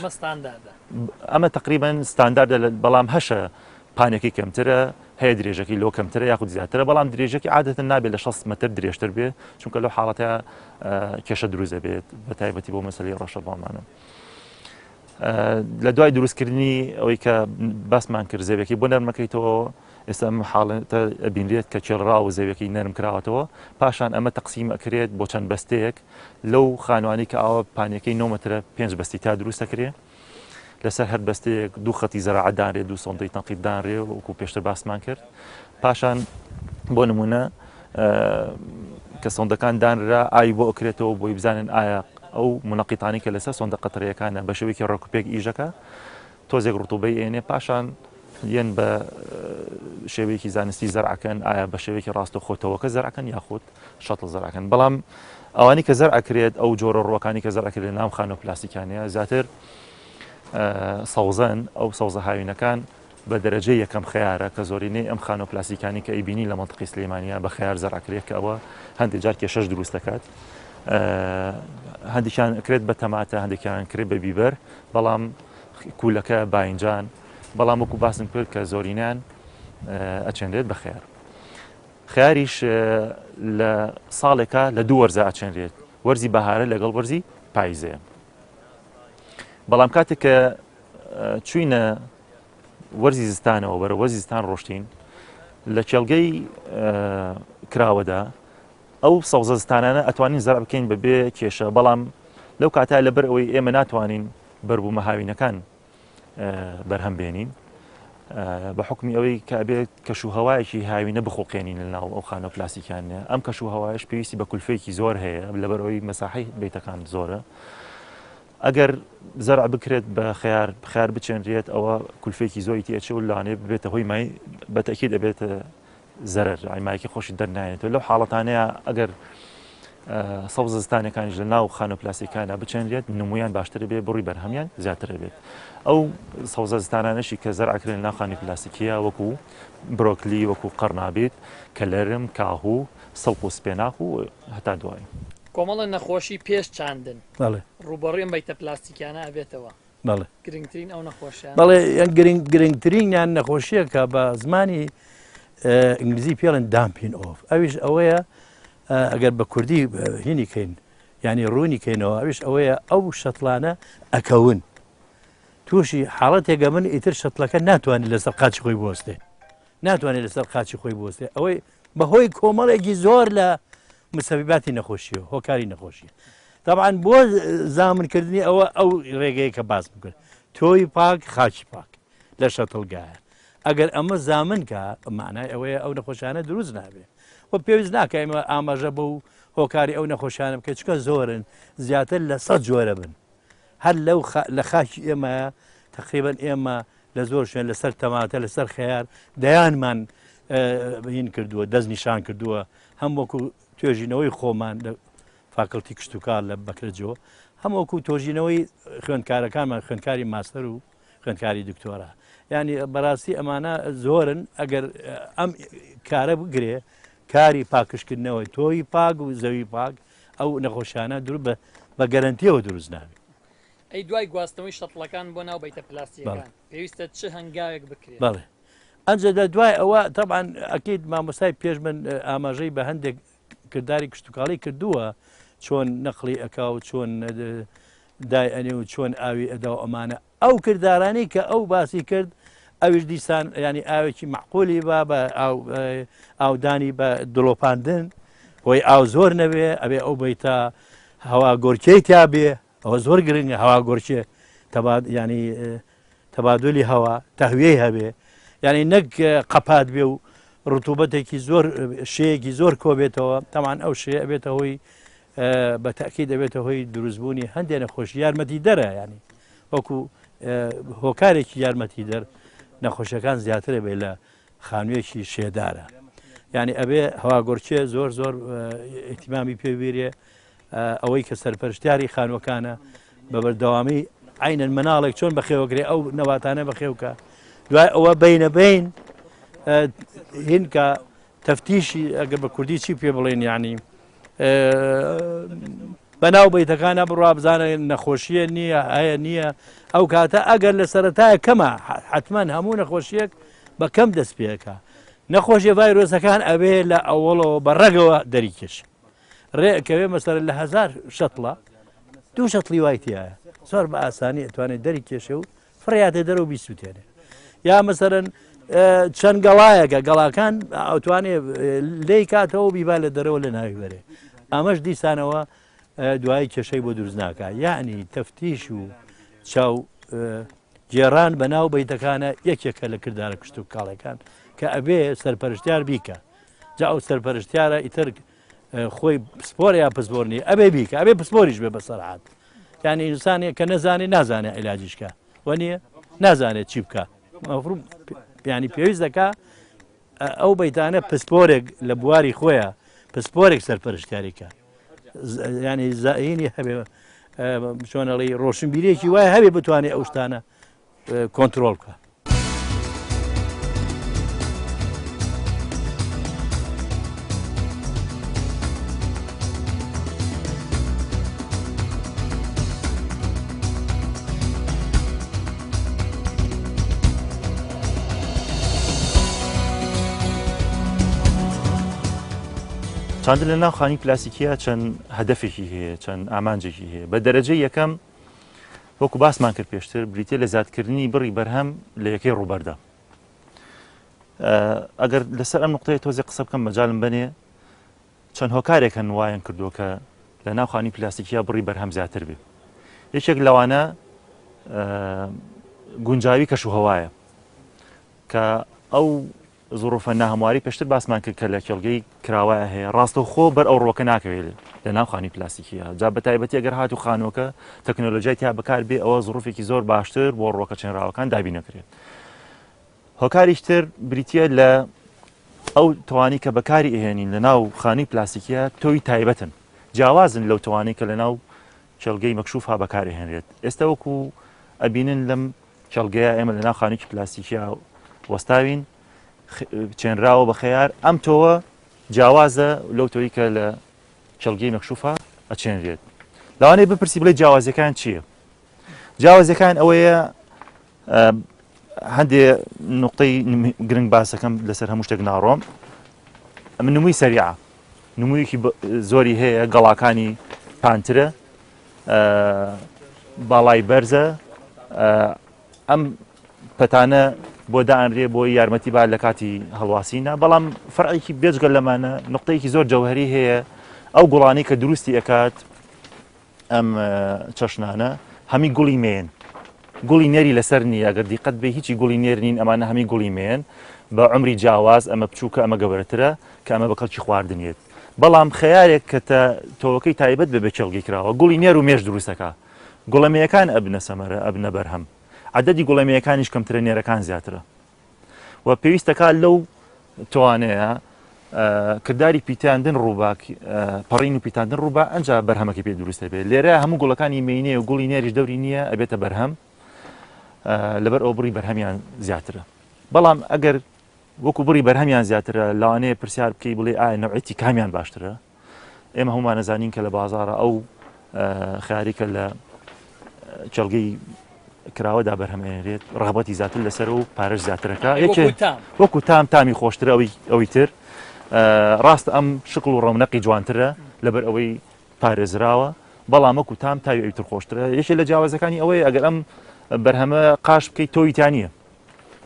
ئەمە تقریبا ستانداردە بەڵام هەشە پانەکەی کەمترە هەیە درێژەکەی لۆ کەمترە یاخود زیاترە بەڵام درێژەکی عادەتەن نابێت لە 60 متر درێژتر بێ چونکە لەو حاڵەتە کێشە دروست دەبێت بە تایبەتی بۆ مەسەلەی ڕەشەباڵمانە. لە دوای دروستکردنی ئەوەی کە باسمان کرد زەویەکەی بۆ نەرمەکەیتەوە ئێستا ئەم حاڵەتە ئەبینرێت کە کێڵرا و زەویەکەی نەرم کراوەتەوە پاشان ئەمە تەقسیم ئەکرێت بۆ چەند بەستەیەک لەو خانوانی کە ئاوە پانیەکەی 9 مترە پێنج بەستی تا دروست دەکرێت لەسەر هەر بەستەیەک دوو خەتی زەراعە دانرێت دوو سۆندەی تەنقیت دانرێ وەکو پێشتر باسمان کرد پاشان بۆ نمونە کە سۆندەکان دانرا ئاوی بۆ ئەکرێتەوە بۆی بزانن ئایا ئەو منەقیتانی کە لەسەر سۆندە قەترەیەکانە بە شێوەیەکی ڕێکوپێک ئیشەکە تۆزێک ڕتوبەی ئێنێ پاشان یەن بە شێوەیەکی زانستی زەرعەکەن ئایا بە شێوەیەکی ڕاستە خۆتەوەکە زەرعەکەن یاخود شەتڵ زەرعەکەن بەڵام ئەوانی کە زەرع ئەکرێت ئەو جۆرە ڕووەکانی کە زەرع ئەکرێت لە ناو خانووە پلاستیکانەیە زیاتر سەوزەن ئەو سەوزە هاوینەکان. بە دەرەجەی یەکەم خەیارە کە زۆرینەی ئەم خانووە پلاستیکانی کە ئەیبینی لە مەنتقی سلێمانیا بە خەیار زەرع ئەکرێت کە ئەوە هەندێک جار کێشەش دروست دەکات. هەندێکیان ئەکرێت بە تەماتە هەندێکیان کرێت بە بیبەر بەڵام کولەکە باینجان بەڵام وەکو باسم کرد کە زۆرینیان ئەچێنرێت بە خەیار. خەیاریش لە ساڵێکا لە دوو وەرزا ئەچێنرێت وەرزی بەهارە لەگەڵ وەرزی پایزەیە. بەڵام کاتێک کە چوینە وەرزی زستانەوە بەرە وەرزی زستان ڕۆشتین لە کێڵگەی کراوەدا ئەو سەوزە زستانانە ئەتوانین زەرع بکەین بە بێ کێشە بەڵام لەو کاتە لەبەر ئەوەی ئێمە ناتوانین بەربوومە هاوینەکان بەرهەم بێنین بە حکمی ئەوەی کە ئەبێت کەش و هەوایەکی هاوینە بخڵقێنین لە ناو ئەو خانە پلاستیکانە ئەم کەش و هەوایش پێویستی بە کولفێکی زۆر هەیە لەبەرەوەی مەساحی بیتەکان زۆرە ئەگەر زەرع بکرێت بە خیار خیار بچێنرێت ئەوە کولفێکی زۆری تێچێ و لانێ ببێتە هۆی مای بەتەکی دەبێتە زەرەر ئایمایکی خۆشی دەرنایێتەوە لەو حاڵەتانەیە ئەگەر سەوزە زستانەکانیش لە ناو خانە پلاستیکانە بچێنرێت نمویان باشتر بێ بڕی بەرهەمیان زیاتر بێت ئەو سەوزە زستانانەشی کە زەرعکرێن ناو خانی پلاستیکیە وەکو برۆکلی وەکو قەرنابیت کەلەرم کاهوو سڵق و سپێناخ و هەتا دوایی. کۆمەڵە نەخۆشی پێش چاندن ڕووبەڕووی ئەم بەیتە پلاستیکیانە ئەبێتەوە. بەڵێ. گرنگترین ئەو نەخۆشیانە. بەڵێ گرنگ گرنگترینیان نەخۆشییەکە بە زمانی ئینگلیزی پێڵێن damping off ئەویش ئەوەیە ئەگەر بە کوردی هینی کەین یعنی ڕوونی کەینەوە ئەویش ئەوەیە ئەو شەتڵانە ئەکەون تووشی حاڵەتێکە من ئیتر شەتڵەکە ناتوانێت لەسەر قاچی خۆی بوەستێ ناتوانێت لەسەر قاچی خۆی بوەستێ ئەوەی بەهۆی کۆمەڵێکی زۆر لە مسەبیباتی نەخۆشیەوە هۆکاری نەخۆشیە تەبعەن بۆ زامنکردنی ئەوە ئەو ڕێگەیە کە باسم کرد تۆی پاک خاکی پاک لە شەتڵگایە ئەگەر ئەمە زامن کە معنای ئەوەیە ئەو نەخۆشانە دروست نابێ و پێویست ناکە ئێمە ئاماژە بە و هۆکاری ئەو نەخۆشانە بکە چکە زۆرن زیاتر لە سە جۆرە بن هەر لەو لە خاکی ئێمە تقریبا ئێمە لە زۆر شوێن لەسەر تەماتە لەسەر خەیار دەیانمان هین کردووە دەست نیشان کردووە هەم وەکو توێژینەوەی خۆمان لە فاکڵتی کشتتوکار لە بەکرەجۆ هەم وەکو تۆژینەوەی خوێندکارەکانمان خوێندکاری ماستەر و خوێندکاری دکتۆرا ینی بەڕاستی ئەمانە زۆرن ئەگەر ئەم کارە بگرێ کاری پاکشکردنەوەی تۆی پاک و زەوی پاک ئەو نەخۆشیانە دوور بە گەرنتیەوە دروست نابێت. ئەی دوای گواستنەوەی شەتڵەکان بۆ ناو بەیتە پلاستیەکان پێویستە چ هەنگاوێک بکرێت؟ بەڵێ ئەنجا لە دوای ئەوە تەبعەن ئەکید مامۆستای پێش من ئاماژەی بە هەندێک کرداری کشتتوکاڵی کردووە چۆن نەقلی ئەکا و چۆن دای ئەنێ و چۆن ئاوی ئەدا و ئەمانە ئەو کردارانی کە ئەو باسی کرد ئەویش دیسان ینی ئاوێکی معقولی با بە ئاودانی بە دڵۆپاندن هۆی ئاو زۆر نەبێ ئەبێ ئەو بیتە هەوا گۆرکەی تیا بێ ئەوە زۆر گرنگە هەوا گۆرکێ تەباد ینی تەبادلی هەوا تەهویەی هەبێ یعنی نەک قەپات بێ و ڕتوبەتێکی زۆر شەیەکی زۆر کۆبێتەوە تەمان ئەو شێ ئەبێتە هۆی بە تاکی دەبێتە هۆی دروستبوونی هەندێک نەخۆشی یارمەتی دەرە ینی وەکو هۆکارێکی یارمەتی دەر نەخۆشیەکان زیاترە بێ لە خانوویەکی شێدارە یعنی ئەبێ هەواگۆرچێ زۆر زۆر ئیتیمامی پێویرێ ئەوەی کە سەرپەرشتیاری خانووەکانە بە بەردەوامی عینەن مناڵێک چۆن بەخێوەکرێ ئەو نەواتانە بەخێوکە دوای ئەوە بینە بین هینکە تەفتیشی ئەگە بە کوردی چی پێ بڵێن یعنی بەناو بیتەکانە بڕوا بزانە نەخۆشیە نییە هەیە نییە ئەو کاتە ئەگەر لە سەرەتایە کەمە حتمما هەموو نەخۆشیەک بە کەم دەست پێەکە نەخۆشیە ڤایرۆسەکان ئەبێ لە ئەوەڵەوە بە ڕەگەوە دەریکێش ڕێ ئەکەوێ مەسەلەن لە هەزار شەتڵە دوو شەتڵی وای تایە زۆر بە ئاسانی ئەتوانێت دەری کێشێ و فڕیاتە دەرەوە بیسووتێنێ یا مەسەرەن چەند گەڵایەکە گەڵاکان ئەوتوانێ لێی کاتەوە بیبا لە دەرەوە لە ناوی بەرێ ئەمەش دیسانەوە دوای کێشەی بۆ دروست ناکە یعنی تەفتیش و چاو گێڕان بە ناو بەیتەکانە یەکێکە لە کردارە کشت و کاڵەکان کە ئەبێ سەرپەرشتیار بیکە جا ئەو سەرپەرشتیارە ئیتر خۆی پسپۆر یا پسپۆر نیە ئەبێ بیکە ئەبێ پسپۆریش بێ بەسەرعات یعنی ئینسانێک کە نەزانێ نازانێ عیلاجیشکە وە نییە نازانێت چی بکە ینی پێویست دەکا ئەو بەیتانە پسپۆرێک لە بواری خۆیە پسپۆرێک سەرپەرشتیاریکە ینی زایینی هەبێ چۆنەڵی ڕۆشنبیرێکی وای هەبێ بتوانێت ئەو شتانە کۆنترۆڵ بکە. چاندن لە ناو خانی پلاستیکیە چەند هەدەفێکی هەیە، چەند ئامانجێکی هەیە. بە دەرەجەی یەکەم وەکو باسمان کرد پێشتر بریتە لە زیادکردنی بڕی بەرهەم لە یەکەی ڕووبەردا. ئەگەر لەسەر ئەم نقطەیە تۆزێ قسە بکەم مەجالم بەنێ چەند هۆکارێک هەن وایان کردووە کە لە ناو خانی پلاستیکیا بڕی بەرهەم زیاتر بێ. یەکێک لەوانە گونجاوی کەش و هەوایە کە ئەو زڕوفە ناهەمواری پێشتر باسمان کرد کە لە کێڵگەی کراوە هەیە ڕاستەوخۆ بەر ئەو ڕووەکە ناکەوێت لە ناو خانی پلاستیکیە جا بە تایبەتی ئەگەر هاتو خانووەکە تەکنۆلۆژیای تیا بەکار بێ ئەوە زڕوفێکی زۆر باشتر بۆ ڕووەکە چێنراوەکان دابین نەکرێت. هۆکاریش تر بریتە لە ئەو تۆوانی کە بەکاری ئەهێنین لە ناو خانی پلاستیکیە تۆوی تایبەتن جیاوازن لەو تۆوانەی کە لە ناو کێڵگەی مەکشوفا بەکارئەهێنرێت ئێستا وەکو ئەبینن لەم کێڵگەیە ئێمە لە ناو خانوویەکی پلاستیکیا وەستاوین چێنراوە بە خەیار ئەم تۆوە جیاوازە لەو تۆی کە لە کێڵگەی مەکشوفا ئەچێنرێت لەوانەیە بپرسی بڵێ جیاوازیەکان چییە جیاوازیەکان ئەوەیە هەندێ نقطەی گرنگ باسەکەم لەسەر هەموو شتێک ناڕۆم ئەمە نمووی سەریعە نموویەکی زۆری هەیە گەڵاکانی پانترە باڵای بەرزە ئەم پەتانە بۆ دائەنرێ بۆ یارمەتی با لە کاتی هەڵواسینە بەڵام فەرعێکی بێجگە لەمانە نقطەیەکی زۆر جەوهری هەیە ئەو گوڵانی کە دروستی ئەکات ئەم چەشنانە هەمی گوڵی مێن گوڵی نێری لەسەر نییە ئەگەر دیقەت بێ هیچی گوڵی نێر نین ئەمانە هەمی گوڵی مێن بە عمری جیاواز ئەمە بچووکە ئەمە گەورەترە کە ئەمە بە کەڵکی خواردنیێت بەڵام خەیارێک کە تۆوەکەی تایبەت بێ بە کێڵگەی کراوە گوڵی نێر و مێش دروستەکە گوڵە مێیەکان ئەبنە سەمەرە ئەبنە بەرهەم عەدەدی گوڵە مێیەکانیش کەمترە نێرەکان زیاترە و پێویستەکە لەو توانەیە کرداری پیتاندن ڕووبا پەڕین و پیتاندن ڕووبا ئەنجا بەرهەمەکەی پێ دروست دەبێت لێرە هەموو گوڵەکانی مێینەیە و گوڵی نێریش دەوری نییە ئەبێتە بەرهەم لەبەر ئەو بڕی بەرهەمیان زیاترە بەڵام ئەگەر وەکو بڕی بەرهەمیان زیاترە لەوانەیە پرسیار بکەی بڵێ ئایا نەوعێتی کامیان باشترە ئێمە هەمومان ئەزانین کە لە بازاڕە ئەو خیاری کە لە کێڵگەی کراوەدا بەرهەمێنرێت ڕغبەتی زیاتر لەسەر و پارەش زیاترەکە یەکێ وەکو تام تامی خۆشترە ئەوی ئەوی تر ڕاست ئەم شکڵ و ڕەونەقی جوانترە لەبەر ئەوەی پارێزراوە بەڵام وەکو تام تاوی ئەوی تر خۆشترە یەکێ لە جیاوازەکانی ئەوەیە ئەگەر ئەم بەرهەمە قاش بکەیت تۆوی تیا نییە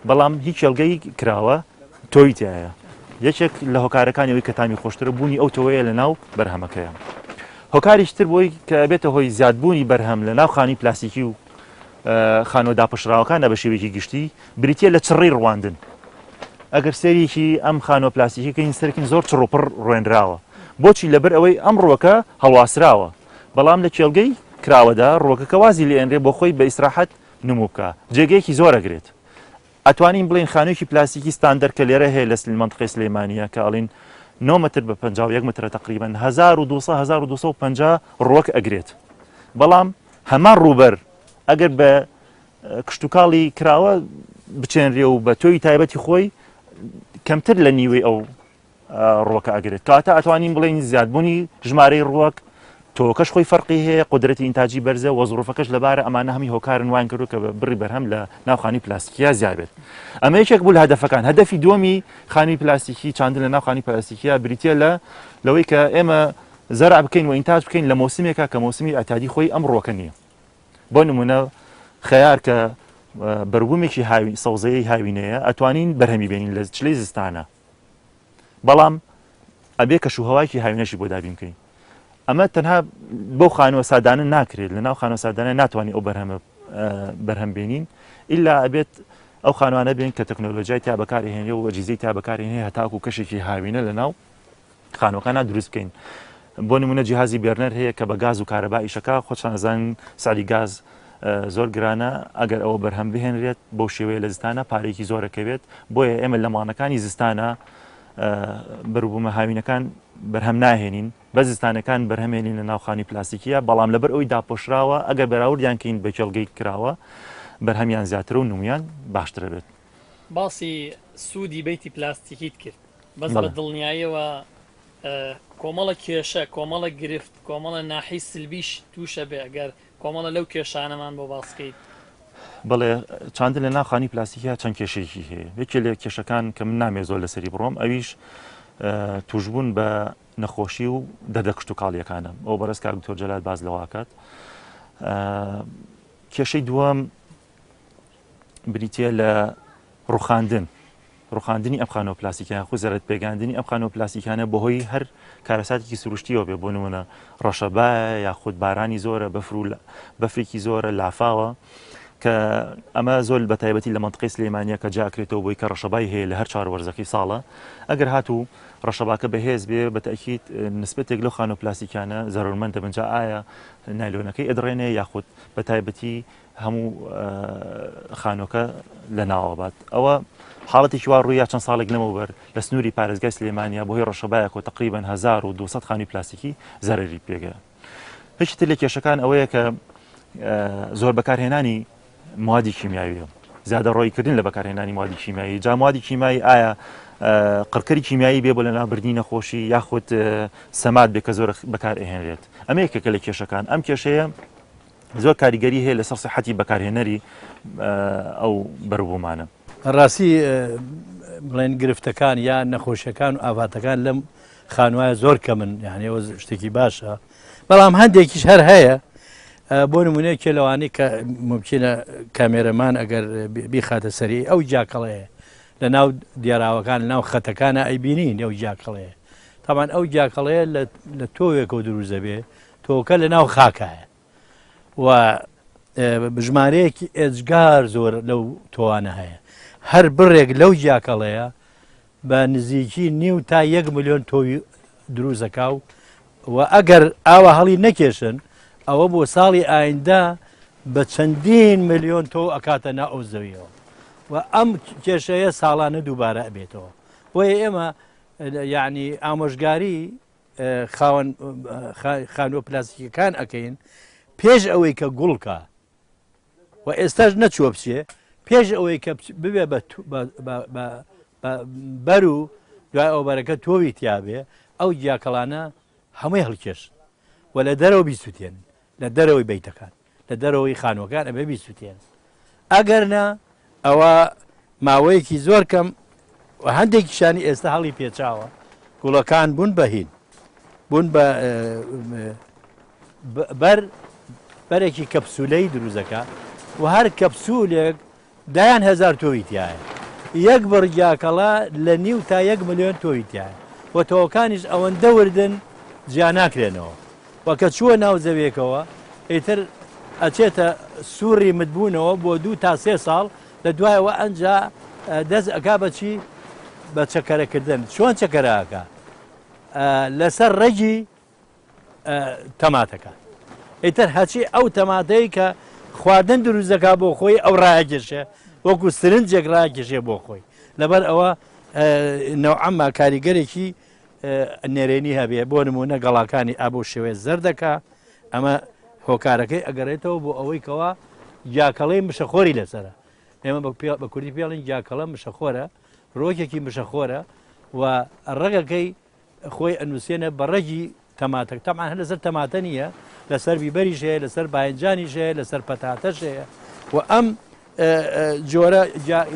بەڵام هی کێڵگەی کراوە تۆوی تایە یەکێک لە هۆکارەکانی ئەوەی کە تامی خۆشترە بوونی ئەو تۆوەیە لە ناو بەرهەمەکەیە هۆکاریش تر بۆی کە بێتە هۆی زیادبوونی بەرهەم لە ناو خانی پلاستیکی و خانوە داپۆشراوەکانە بە شێوەیەکی گشتی بریتە لە چڕی ڕواندن ئەگەر سەیرێکی ئەم خانوە پلاستیکیەکەین سەرکین زۆر چڕ و پڕ ڕوێنراوە بۆچی لەبەر ئەوەی ئەم ڕووەکە هەڵواسراوە بەڵام لە کێڵگەی کراوەدا ڕووەکەکە وازی لێنرێ بۆ خۆی بە ئیسراحەت نموو بکا جێگەیەکی زۆر ئەگرێت ئەتوانین بڵێین خانوویەکی پلاستیکی ستاندەر کە لێرە هەیە لە مەنتقەی سلێمانیە کە ئەڵین 9 متر بە 51 مترە تقریبا 1200 1250 ڕووەک ئەگرێت بەڵام هەمان ڕووبەر ئەگەر بە کشتتوکاڵی کراوە بچێنرێ و بە تۆی تایبەتی خۆی کەمتر لە نیوەی ئەو ڕووەکە ئەگرێت کەواتە ئەتوانین بڵێین زیادبوونی ژمارەی ڕووەک تۆوەکەش خۆی فەرقی هەیە قودرەتی ئینتاجی بەرزە وە زڕوفەکەش لەبارە ئەمانە هەمی هۆکارن وایان کردو کە بڕی بەرهەم لە ناو خانی پلاستیکیا زیاد بێت ئەمە یەکێک بوو لە هەدەفەکان هەدەفی دووەمی خانی پلاستیکی چاندن لە ناو خانی پلاستیکیا بریتە لە لەوەی کە ئێمە زەرع بکەین و ئینتاج بکەین لە مۆسمێکا کە مۆسمی ئەتادی خۆی ئەم ڕووەکە نییە بۆ نمونە خەیار کە بەربوومێکی هاوین سەوزەیەی هاوینەیە ئەتوانین بەرهەمی بێنین لە چلەی زستانە بەڵام ئەبێ کەش و هەوایکی هاوینەشی بۆ دابین بکەین ئەمە تەنها بەو خانووە سادانە ناکرێت لە ناو خانووە سادانە ناتوانانی ئەو بەرهەمە بەرهەم بێنین ئللا ئەبێت ئەو خانوانە بێن کە تەکنۆلۆژیای تا بەکارهێنێ و ئەجیزەی تا بەکارهێنێ هەتاکو کەشێکی هاوینە لە ناو خانوەکانە دروست بکەین بۆ نمونە جیهازی burner هەیە کە بە گاز و کارەبا ئیشەکە خۆتان ئەزانن سعری گاز زۆر گرانە ئەگەر ئەوە بەرهەم بهێنرێت بەو شێوەیە لە زستانە پارێکی زۆرەکەوێت بۆیە ئێمە لە مانەکانی زستانە بەروبوومە هاوینەکان بەرهەم ناهێنین بە زستانەکان بەرهەمێنین لە ناوخانی پلاستیکیە بەڵام لەبەر ئەوی داپۆشراوە ئەگەر بەراوردیان کەین بە کێڵگەی کراوە بەرهەمیان زیاتر و نمویان باشترە بێت. باسی سوودی بەیتی پلاستیکیت کرد بەس بە دڵنیایەوە کۆمەڵە کێشە کۆمەڵە گرفت کۆمەڵە ناحی سلبیش تووشە بێ ئەگەر کۆمەڵە لەو کێشانەمان بۆ باس کەیت. بەڵێ چاندن لە ناو خانی پلاستیکیا چەند کێشەیەکی هەیە یەکێ لە کێشەکان کە من نامێ زۆر لەسەری بڕۆم ئەویش توشبوون بە نەخۆشی و دەردە کشتوکاڵیەکانە ئەو بەڕێز کاک دکتۆر جەلال باس لەوە ئەکات. کێشەی دووەم بریتە لە ڕوخاندن ڕوخاندنی ئەم خانووە پلاستیکیان خو زەرەد پێگەاندنی ئەم خانووە پلاستیکانە بەهۆی هەر کارەساتێکی سروشتیەوە بێ بۆ نمونە ڕەشەبایە یاخود بارانی زۆرە بەفر و بەفرێکی زۆرە لافاوە کە ئەمە زۆر بە تایبەتی لە منطقی سلێمانە کە جاکرێتەوە بۆی کە ڕەشەبای هەیە لە هەر چوار وەرزەکەی ساڵە ئەگەر هاتوو ڕەشەباکە بەهێز بێ بە تەئکید نسبەتێک لەو خانووە پلاستیکانە زەرەرمەند دەبن جا ئایا نایلۆنەکەی ئەدڕێنێ یاخود بە تایبەتی هەموو خانووەکە لە ناوە بات ئەوە حاڵەتێکی وا ڕوویا چەند ساڵێک لەمەوبەر لە سنووری پارێزگای سلێمانیا بەهۆی ڕەشەبایەکەوە تقریبان 1200 خانووی پلاستیکی زەرەری پێگە هیچ تر لە کێشەکان ئەوەیە کە زۆر بەکارهێنانی موادی کیمیاویە زیادە ڕۆیکردن لە بەکارهێنانی موادی کیمیایی جا موادی کیمیایی ئایا قڕکەری کیمیایی بێ بۆ لەناوبردنی نەخۆشی یاخود سەماد بێ کە زۆر بەکار ئەهێنرێت ئەمە یەکێکە لە کێشەکان ئەم کێشەیە زۆر کاریگەری هەیە لەسەر سەحەتی بەکارهێنەری ئەو بەروبوومانە. ڕاستی بڵێن گرفتەکان یا نەخۆشیەکان و ئاڤاتەکان لەم خانوایە زۆر کەمن یعنی ئەوە شتێکی باشە بەڵام هەندێکیش هەر هەیە بۆ نمونەیە کێ لەوانەی کە ممکنە کامێرەمان ئەگەر بیخاتە سەری ئەو جاکەڵەیە لە ناو دیاراوەکان ناو خەتەکانە ئەیبینین ئەو جاکەڵەیە تاوان ئەو جاکەڵەیە لە تۆوێکەوە دروست دەبێ تۆکە لە ناو خاکایە و ژمارەیەکی ئێجگار زۆر لەو تۆوانە هەیە هەر بڕێک لەو جاکەڵەیە بە نزیکی نیو تا یەک ملیۆن تۆوی دروست دەکا و و ئەگەر ئاوا هەڵی نەکێشن ئەوە بۆ ساڵی ئایندە بە چەندین ملیۆن تۆ ئەکاتە نا ئەو زەویەوە و ئەم کێشەیە ساڵانە دووبارە ئەبێتەوە بۆیە ئێمە یعنی ئامۆژگاری خاوەن خانووە پلاستیکەکان ئەەکەین پێش ئەوەی کە گوڵکە و ئێستاش نەچووە بچێ پێش ئەوەی کە ببێ بە بەر و دوای ئەو بەرەکە تۆوی تیاابێ ئەو گیاکەڵانە هەمووی هەڵکێشن و لە دەرەوە بیسووتێن لە دەرەوەی بیتەکان لە دەرەوەی خانوەکان ئەبێ بیسووتێن ئەگەر نا ئەوە ماوەیەکی زۆر کەم و هەندێکیشانی ئێستا هەڵی پێچاوە گوڵەکان بوون بە هین بوون بە بەر بەرێکی کەپسولەی دروزەکە و هەر کەپسولێک دایان هزار تۆوی تایە یەک بڕ گیاکەڵە لە نیو تا یەک ملیۆن تۆوی تایە و تۆوەکانیش ئەوەندە وردن جیا ناکرێنەوە و کە چووە ناو زەویەکەوە ئیتر ئەچێتە سوڕی متبوونەوە بۆ دوو تا سێ ساڵ لە دوایەوە ئەنجا دەست ئەکا بە چی بە چەکەرەکردن چۆن چەکەرە ئەکا لەسەر ڕەگی تەماتەکە ئیتر هەچی ئەو تەماتەی کە خواردن دروست دەکا بۆ خۆی ئەو ڕایەکێشێ وەکو سرنجێک ڕاکێشێ بۆ خۆی لەبەر ئەوە نەوعەمما کاریگەرێکی نەرێنی هەبێ بۆ نمونە گەڵاکانی ئابۆ شێوەیە زەردەکە ئەمە هۆکارەکەی ئەگەڕێتەوە بۆ ئەوەی کەوا گیاکەڵەی مشەخۆری لەسەرە ئێمە بە کوردی پێڵین گیاکەڵە مشەخۆرە ڕۆکێکی مشەخۆرە و ڕەگەکەی خۆی ئەنووسێنە بە ڕەگی تەماتە تەمان هەر لەسەر تەماتە نییە لەسەر بیبەریش هەیە لەسەر باینجانیش هەیە لەسەر پەتاتەش هەیە و ئەم جۆرە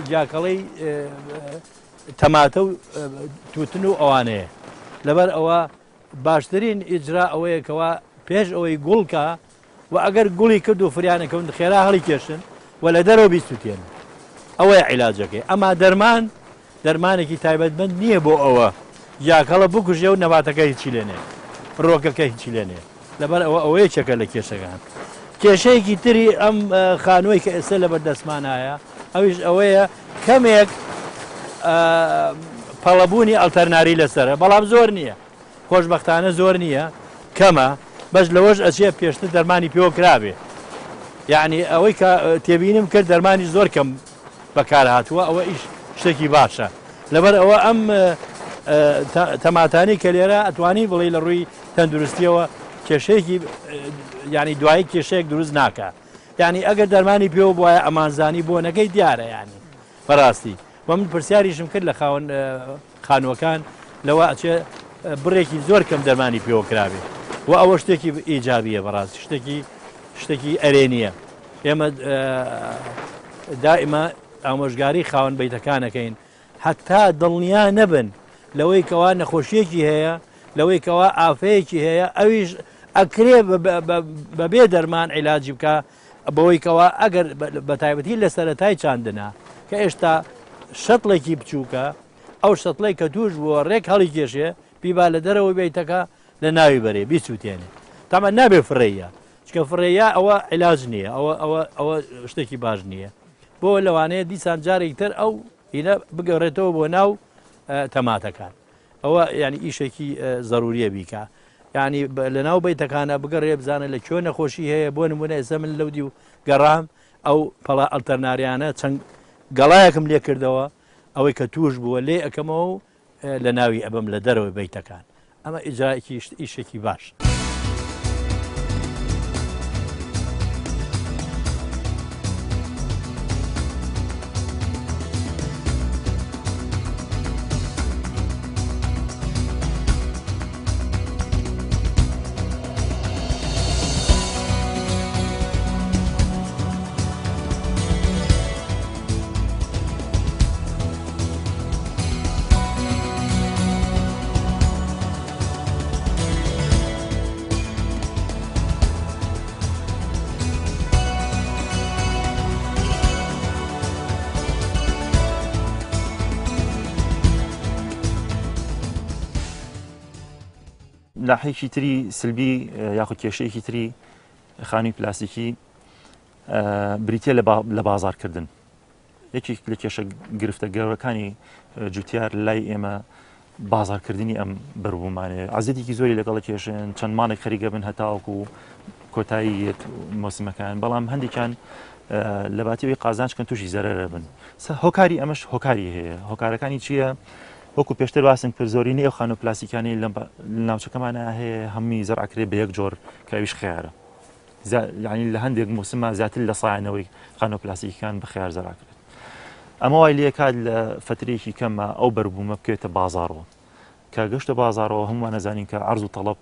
گیاکەڵەی تەماتە و تووتن و ئەوانەیە لەبەر ئەوە باشترین ئیجرا ئەوەیە کەوا پێش ئەوەی گوڵکە و ئەگەر گوڵی کرد و فریانەکەون خێرا هەڵی کێشن و لە دەرەوە بیسووتێن ئەوەیە عیلاجەکەی ئەما دەرمان دەرمانێکی تایبەتمەند نییە بۆ ئەوە گیاکەڵە بکوژێ و نەباتەکە هیچی لێ نێ ڕۆکەکە هیچی لێ نێ لەبەر ئەوە ئەوە یەکێکە لە کێشەکان کێشەیەکی تری ئەم خانووەی کە ئێستا لەبەر دەستمانایە ئەویش ئەوەیە کەمێک پەڵەبوونی ئەڵتەرناری لەسەرە بەڵام زۆر نییە خۆشبەختانە زۆر نییە کەمە بەس لەوەش ئەچێ پێشتر دەرمانی پێوە کرابێ یعنی ئەوەی کە تێبینیم کرد دەرمانی زۆر کەم بەکار هاتووە ئەوە ئیش شتێکی باشە لەبەر ئەوە ئەم تەماتانی کە لێرە ئەتوانی بڵێ لە ڕووی تەندروستیەوە کێشەیەکی ینی دوایی کێشەیەک دروست ناکە یعنی ئەگەر دەرمانی پێوە بواە ئەمانزانی بۆنەکەی دیارە ینی بەڕاستی و من پرسیاریشم کرد لە خاوەن خانووەکان لەوە ئەچێ بڕێکی زۆر کەم دەرمانی پێوە کرابێ و ئەوە شتێکی ئیجابیە بەڕاستی شتێکی شتێکی ئەرێنیە ئێمە دائیمە ئامۆژگاری خاوەن بەیتەکانەکەین هەتا دڵنیا نەبن. لەوەی کەوا نەخۆشیەکی هەیە لەوەی کەوا ئافەیەکی هەیە ئەویش ئەکرێ بەبێ دەرمان عیلاجی بکە بەوەی کەوا ئەگەر بە تایبەتی لە سەرەتای چاندنا کە ئێشتا شەتڵێکی بچووکە ئەو شەتڵێک کە توش بووە ڕێک هەڵی کێشێ بیبا لە دەرەوەی بیتەکە لە ناوی بەرێ بیسووتێنێ تامان نابێ فڕێیە چکە فڕێیا ئەوە عیلاج نییە ئەوە ئەوە ئەوە شتێکی باش نییە بۆ لەوانەیە دیسان جارێک تر ئەو هینە بگەڕێتەوە بۆ ناو تەماتەکان ئەوە ینی ئیشێکی زەروریە بیکە ینی لە ناو بیتەکانە بگەڕێ بزانە لە کوێ نەخۆشی هەیە بۆ نمونە ئێستا من لەو دی و گەڕام ئەو پەڵا ئەلتەرناریانە چەند گەڵایەکم لێ کردەوە ئەوەی کە توش بووە لێ ئەەکەمەوە و لە ناوی ئەبەم لە دەرەوەی بەیتەکان ئەمە ئیجرائێکی ئیشێکی باش. ناحیەکی تری سلبی یاخود کێشەیەکی تری خانووی پلاستیکی بریتە لە بازارکردن یەکێک لە کێشە گرفتە گەورەکانی جوتیار لای ئێمە بازارکردنی ئەم بەروبوومانەیە عزیەتێکی زۆری لەگەڵ کێشن چەند مانێک خەریکە بن هەتاوەکو کۆتایی یەت مۆسمەکان بەڵام هەندێکیان لە باتیەوەی قازانج کەن تووشی زەرەرە بن هۆکاری ئەمەش هۆکاری هەیە هۆکارەکانی چییە؟ وەکو پێشتر باسم کرد زۆرینەی ئەو خانوو پلاستیکانەی لە ناوچەکەمانە هەیە هەمووی زەرعکرێ بە یەک جۆر کە ئەویش خیارە یانی لە هەندێک موسما زیاتر لە سایانەوەی خانووە پلاستیکیەکان بە خەیار زەرع کرێت. ئەمە وای لێکات لە فترەیەکی کەمە ئەو بەربوومە بکەوێتە بازاڕەوە. کە گەشتە بازاڕەوە هەموومان ئەزانین کە عەرز و تەڵەب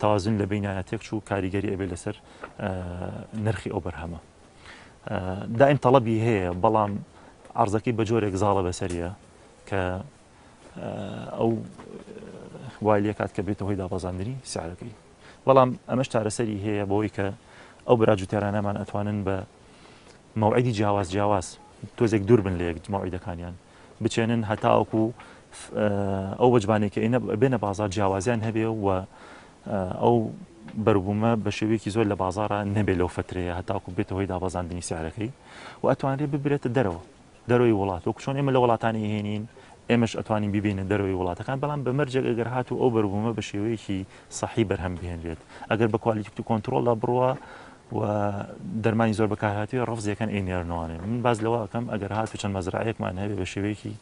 تەوازن لە بینیانە تێکچوو کاریگەری ئەبێت لەسەر نرخی ئەو بەرهەمە. دائیم تەڵەبی هەیە بەڵام عەرزەکەی بە جۆرێک زاڵە بەسەریە کە ئەو وای لێکات کە بێتە هۆی دابەزاندنی سعرەکەی. بەڵام ئەمەش چارەسەری هەیە بەوەی کە ئەو برا جوتیارانەمان ئەتوانن بە مەوعیدی جیاواز جیاواز تۆزێک دوور بن لە یەک مەوعیدەکانیان بچێنن هەتاوەکو ئەو وەجبانەی کە ئێنە بێنە بازار جیاوازیان هەبێ و ئەو بەربوومە بە شێوەیەکی زۆر لە بازارە نەبێت لەو فترەیە هەتاکو بێتە هۆی دابەزاندنی سعرەکەی و ئەتوانرێت ببرێتە دەرەوە دەرەوەی وڵات وەکو چۆن ئێمە لە وڵاتانی هێنین ئێمەش ئەتوانین بیبینە دەرەوەی وڵاتەکان بەڵام بە مەرجێک ئەگەر هاتوو ئەو بەروبوومە بە شێوەیەکی سەحی بەرهەم بهێنرێت ئەگەر بە quality control ە بڕوا و دەرمانی زۆر بەکارهاتووی ڕەفزیەکان ئەینێرنەوانێ من باز لەوە ئەکەم ئەگەر هاتوو چەند مەزرعەیەکمان هەبێ بە شێوەیەکی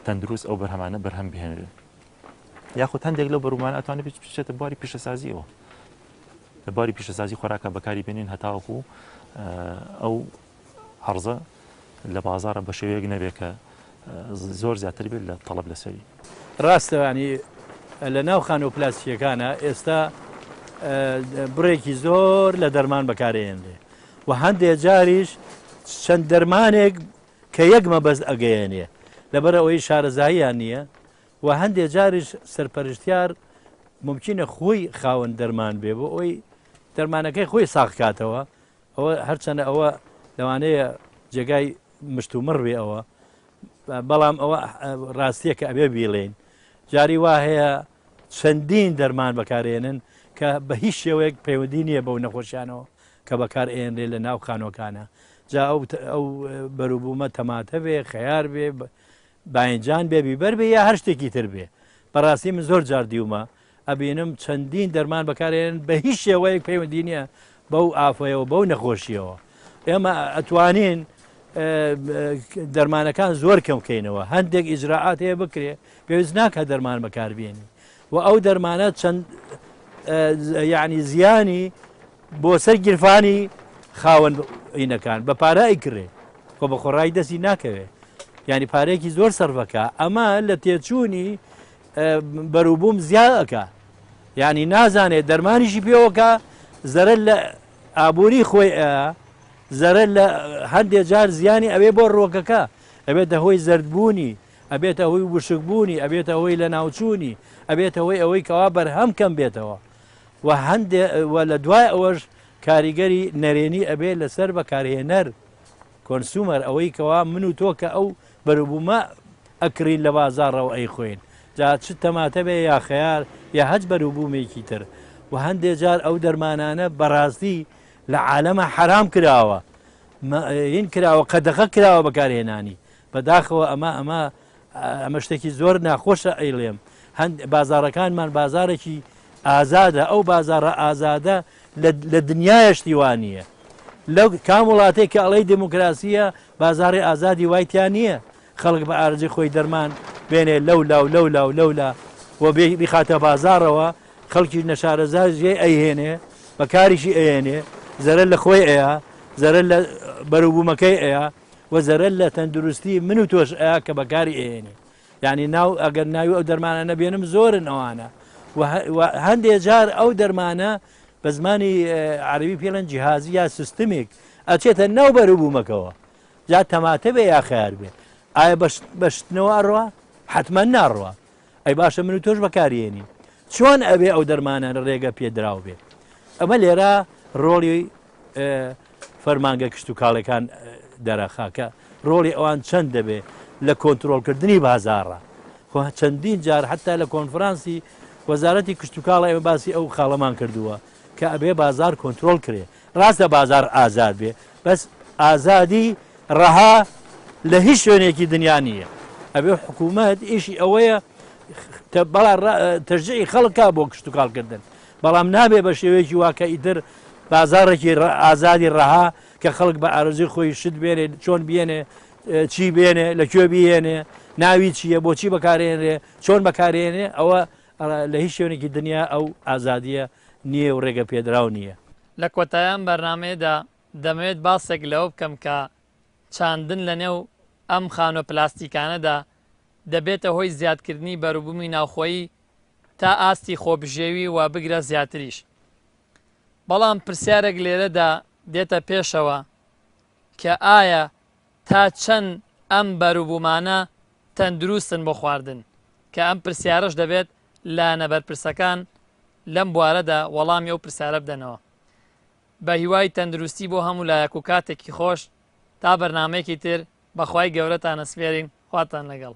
تەندروست ئەو بەرهەمانە بەرهەم بهێنرێت یاخود هەندێک لەو بەروبوومانە ئەتوانێت بچێتە بواری پیشەسازیەوە لە بواری پیشەسازی خۆراکە بەکاری بێنین هەتاوەکو ئەو عەرزە لە بازاڕە بە شێوەیەک نەبێت کە زۆر زیاتر بێت لە تەڵەب لەسەری. ڕاستە یانی لە ناو خانووە پلاستیکیەکانە ئێستا بڕێکی زۆر لە دەرمان بەکارێنرێ و هەندێ جاریش چەند دەرمانێک کە یەک مەبەست ئەگەیەنێ لەبەر ئەوەی شارەزاییان نییە و هەندێ جاریش سەرپەرشتیار ممکنە خۆی خاوەن دەرمان بێ بۆ ئەوی دەرمانەکەی خۆی ساغکاتەوە ئەوە هەرچەنە ئەوە لەوانەیە جێگای مشتومڕ بێ ئەوە بەڵام ئەوە ڕاستیە کە ئەبێ بیڵێین جاری وا هەیە چەندین دەرمان بەکارێنن کە بە هیچ شێوەیەک پەیوەندی نییە بەو نەخۆشیانەوە کە بەکار ئێنرێ لە ناو خانۆکانە جا ئەو ئەو بەروبوومە تەماتە بێ خەیار بێ باینجان بێ بیبەر بێ یا هەر شتێکی تر بێ بەڕاستی من زۆر جار دیومە ئەبینم چەندین دەرمان بەکارێنن بە هیچ شێوەیەک پەیوەندی نییە بەو ئافەیەوە بەو نەخۆشیەوە ئێمە ئەتوانین دەرمانەکان زۆر کەم بکەینەوە هەندێک ئیجراعات هەیە بکرێ پێویست ناکە دەرمان بەکاربیێنی و ئەو دەرمانە چەند یعنی زیانی بۆ سەر گیرفانی خاوەن ئینەکان بە پارە ئەیکڕێ خۆ بە خۆڕایی دەستی ناکەوێ یعنی پارەیەکی زۆر سەرفەکە ئەمە لە تێچوونی بەروبووم زیاد ئەکا یعنی نازانێت دەرمانیشی پێوەکە زەرەر لە ئابووری خۆی زەرەر لە هەندێک جار زیانی ئەوێ بۆ ڕۆکەکە ئەبێتە هۆی زەردبوونی. ئەبێتە هۆی وشکبوونی، ئەبێتە هۆی لەناوچوونی، ئەبێتە هۆی ئەوەی کەوا بەرهەم کەم بێتەوە و هەندێ و لە دوای ئەوەش کاریگەری نەرێنی ئەبێ لەسەر بەکارهێنەر، consumer، ئەوەی کەوا من و تۆ کە ئەو بەروبوومە ئەکڕین لە بازاڕەوە ئەیخۆین جا چ تەماتە بێ یا خەیار یا هەچ بەروبوومێکی تر و هەندێ جار ئەو دەرمانانە بەڕاستی لە عالەمە حەرام کراوە هین کراوە قەدەغە کراوە بەکارهێنانی بەداخەوە ئەمە ئەمە ئەمە شتێکی زۆر ناخۆشە ئەیڵێم هەند بازارەکانمان بازارێکی ئازادە ئەو بازارە ئازادە لە دنیایە شتی وا نییە لەو کام وڵاتێک کە ئەڵێی دموکراسیە بازاڕی ئازادی وای تیا نییە خەڵک بە ئارزی خۆی دەرمان بێنێ لەو لاو لەو لاو لەو لا و بیخاتە بازاڕەوە خەڵکی نەشارەزا ژێ ئەیهێنێ بەکاریشی ئەیێنێ زەرەر لە خۆی ئەیا زەرەر لە بەروبوومەکەی ئەیا و زەرەر لە تەندروستی من و تۆش ئەیا کە بەکاری ئەیێنێ یعنی ناو ئەگەر ناوی ئەو دەرمانە نەبێنم زۆرن ئەوانە و هەندێ جار ئەو دەرمانە بە زمانی عەرەبی پێڵێن جیهازی یا سیستمێک ئەچێتە ناو بەروبوومەکەوە جا تەماتە بێ یا خەیار بێ ئایا بە شتنەوە ئەڕوا حتمما ناڕوا ئەی باشە من و تۆش بەکارێنین چۆن ئەبێ ئەو دەرمانە ڕێگە پێدراو بێ ئەمە لێرە ڕۆڵی فەرمانگە کشتوکاڵەکان دەرەخاکە ڕۆڵی ئەوان چەند دەبێ لە کۆنترۆڵکردنی بازاڕە خۆ چەندین جار حتا لە کۆنفرانسی وەزارەتی کشتوکاڵ ئێمە باسی ئەو خاڵەمان کردووە کە ئەبێ بازار کۆنترۆڵ کرێ ڕاستە بازار ئازاد بێ بەس ئازادی ڕەها لە هیچ شوێنێکی دنیا نییە ئەبێ حکوومەت ئیشی ئەوەیە بەڵام تەشجیعی خەڵکا بۆ کشتوکاڵکردن بەڵام نابێ بە شێوەیەکی وا کە ئیتر بازاڕێکی ئازادی ڕەها کە خەڵک بە ئارەزوی خۆی شت بێنێ چۆن بێنێ چی بێنێ لە کوێ بیێنێ ناوی چییە بۆچی بەکارێنرێ چۆن بەکارێنێ ئەوە لە هیچ شوێنێکی دنیا ئەو ئازادیە نییە و ڕێگە پێدراو نییە. لە کۆتایی ئەم بەرنامەیەدا دەمەوێت باسێک لەوە بکەم کە چاندن لەنێو ئەم خانووە پلاستیکانەدا دەبێتە هۆی زیادکردنی بەروبوومی ناوخۆیی تا ئاستی خۆبژێوی و بگرە زیاتریش. بەڵام پرسیارێک لێرەدا دێتە پێشەوە کە ئایا تا چەند ئەم بەروبوومانە تەندروستن بۆ خواردن؟ کە ئەم پرسیارەش دەبێت لایەنە بەرپرسەکان لەم بوارەدا وەڵامی ئەو پرسیارە بدەنەوە. بە هیوای تەندروستی بۆ هەموو لایەک و کاتێکی خۆش تا بەرنامەیەکی تر بەخوای گەورەتان ئەسپێرین خواتان لەگەڵ.